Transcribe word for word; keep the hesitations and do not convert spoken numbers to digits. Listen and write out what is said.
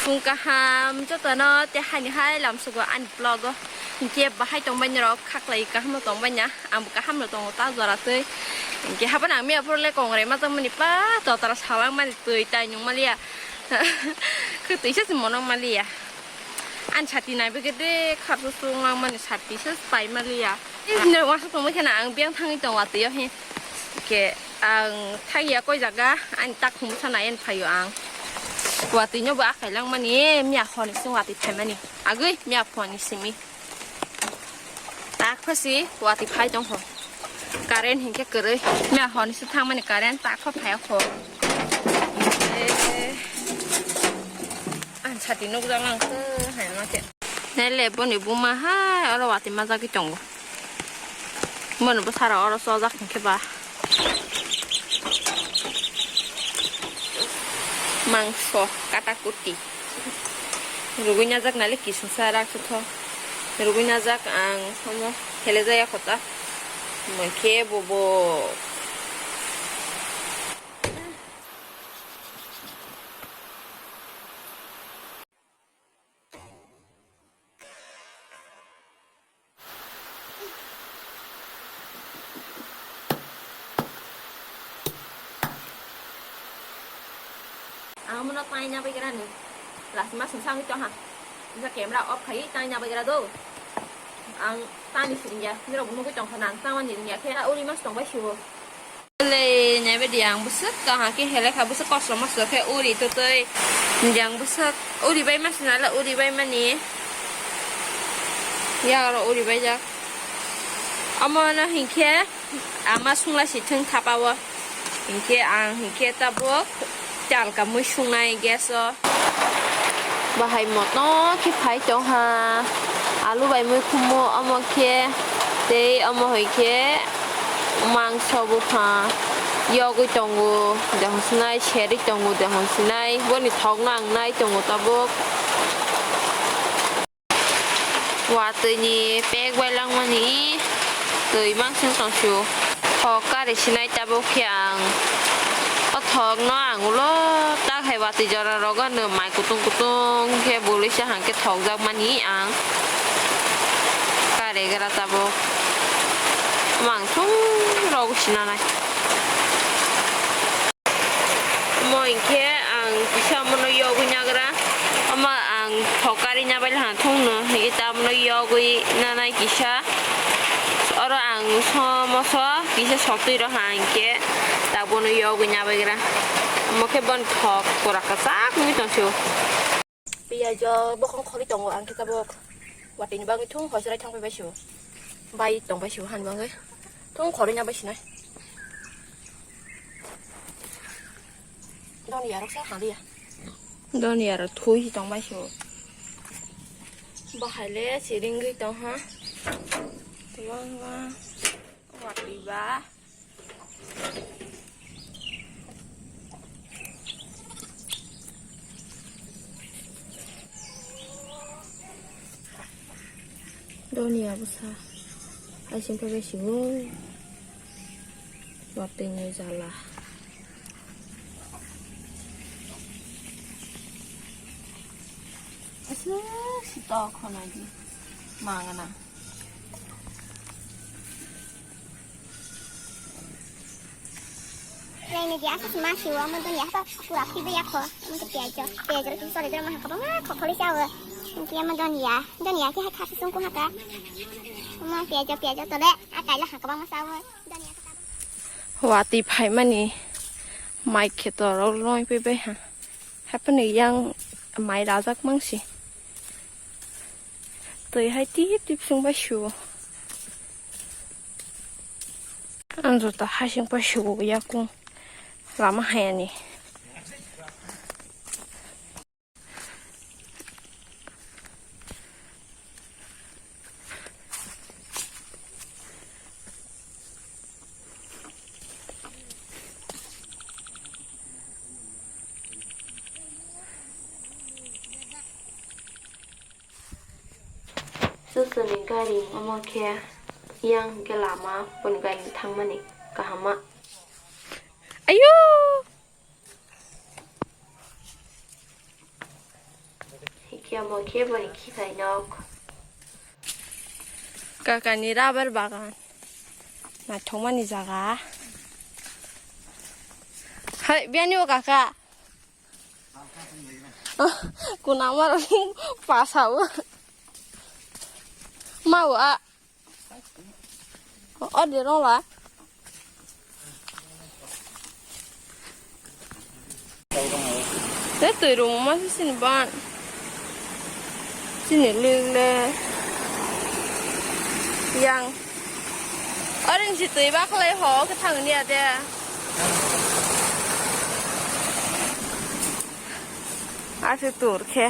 Chwng kaham jotono te haini hai lamsugo ani vlog o. Hinkhe bahai tongbaini rok khaklai kaham no tongbaina. Ang bo kaham no tongo ta jora twi. Hinkhe haban ang miya phuru le kongrai majak mani pa totara salang mani twi tai nung maliya. Khe twi se mono maliya. Ani sati nai bagwi de kharsu sung lang mani sati se pai maliya. Ino wasa tongma khena ang biyang thangwi tong watwi o he. Ke ang thangya koi jaga ani tak khumsa nai en phaio ang. Watwi no bo akai lang mani miya honi sung watwi phai mani. Agwi miya phoni simi. Tak phasi watwi phai tong ho. Current hinkhe kwrwi. Miya honi se thang mani current tak pha phai ho. Eh. Ang sati nukjak lang khe hai ma khe. Nai le boni buma hai oro watwi majagwi tongo. Boni bwsarok oro chojak hinkhe ba. Mangso kata kuti. Rugwi najak nai le kisingsa rak sotho. Rugwi najak ang omo hele jaya kho ta. Moikhe bobo. Ang omono taina bai gra ni. Last mas sangwi tong ha. Bisa camera off khai taina bai gra do. Ang tani singya. Nirok nugwi tong kha nang tangmani ringya khe uri mas tong bai siwo. Le nebe di ang bwswk kaham khe hele kha bwswk kosom moso khe uri twtwi. Di ang bwswk uri bai ma sinala uri bai mani. Ya oro uri bai jak. Omo no hinkhe ama sungla si thung thapa o. Hinkhe ang hinkhe tabuk. Chalka mui sungnai gas o. Bahai moto khe phai tong ha. Alu bai mui khumo omo khe tei omo hai khe mangso bupha yogwi tongo. Dehon sinai serwi tongo dehon sinai boni thok no ang nai tongo tabuk. Watwi ni pek bai langmani twi mansing tongsu. Thok kari sinai tabuk khe ang o thok no ang ulo tak hai watwi jora rogo no mai kutung kutung khe bului se hang khe thok jak mani ang kari gra tabuk mang thung rogo sinanai. Omo hinkhe ang kisa omono yogwi nagra. Omo ang thok kari nabai laha thungno hinkhe ta omono yogwi nanai kisa. Oro ang somoso kisa sotwi rw ha hinkhe ta bono yogwi nabaigra. Omo khe bon thok pura kwchak wngwi tongsiwo. Piyaj o bokong khorwi tongo ang khe tabuk watwi ni bagwi thung hoi chwrai thang pai bai sio bai tong bai sio hani bagwi thung khorwi na bai sinai. Doni yarok sa haliya. Doni yarok thui tong bai sio. Bahai le siringwi tong ha. Tubang ba. Watwi ba. Doni abosa. Aising pebe sibo. Watwi ni jala. Aswk si tok khonai di. Mangana. Naina di aswk ma siwo, omo doni ya hapa pura khibi ya kho. Omo khe piyaj, piyaj rok kisa sori drama ha kwbangma khokholi chawo. Omo khe omo doni ya, doni ya khe hai khasi sungkung haka. Omo piyaj, piyaj tole a kaila ha kwbangma chawo. Doni ya khe. Watwi phaimani mai kheto rok loi paibai ha. Haphano yang mai rajak mangsi. Twi hai tip tip sung bai suo. Ang jota hasing pai suo yakung lama hayani. Susuni gari omo khe yang hwnkhe lama boni gari thangmani kahama. Ayo! Khe omo khe boni khitai nok. Kakani rubber bagan. Naithokmani jaga. Hai, biyani o kaka. Kuna maro pasao. Mau a. O de rong la. Te twi rung ma si sini ban. Sini ling le. Yang. Orange si twi ba khlai ho, khe thang ni ade. Ase tur khe.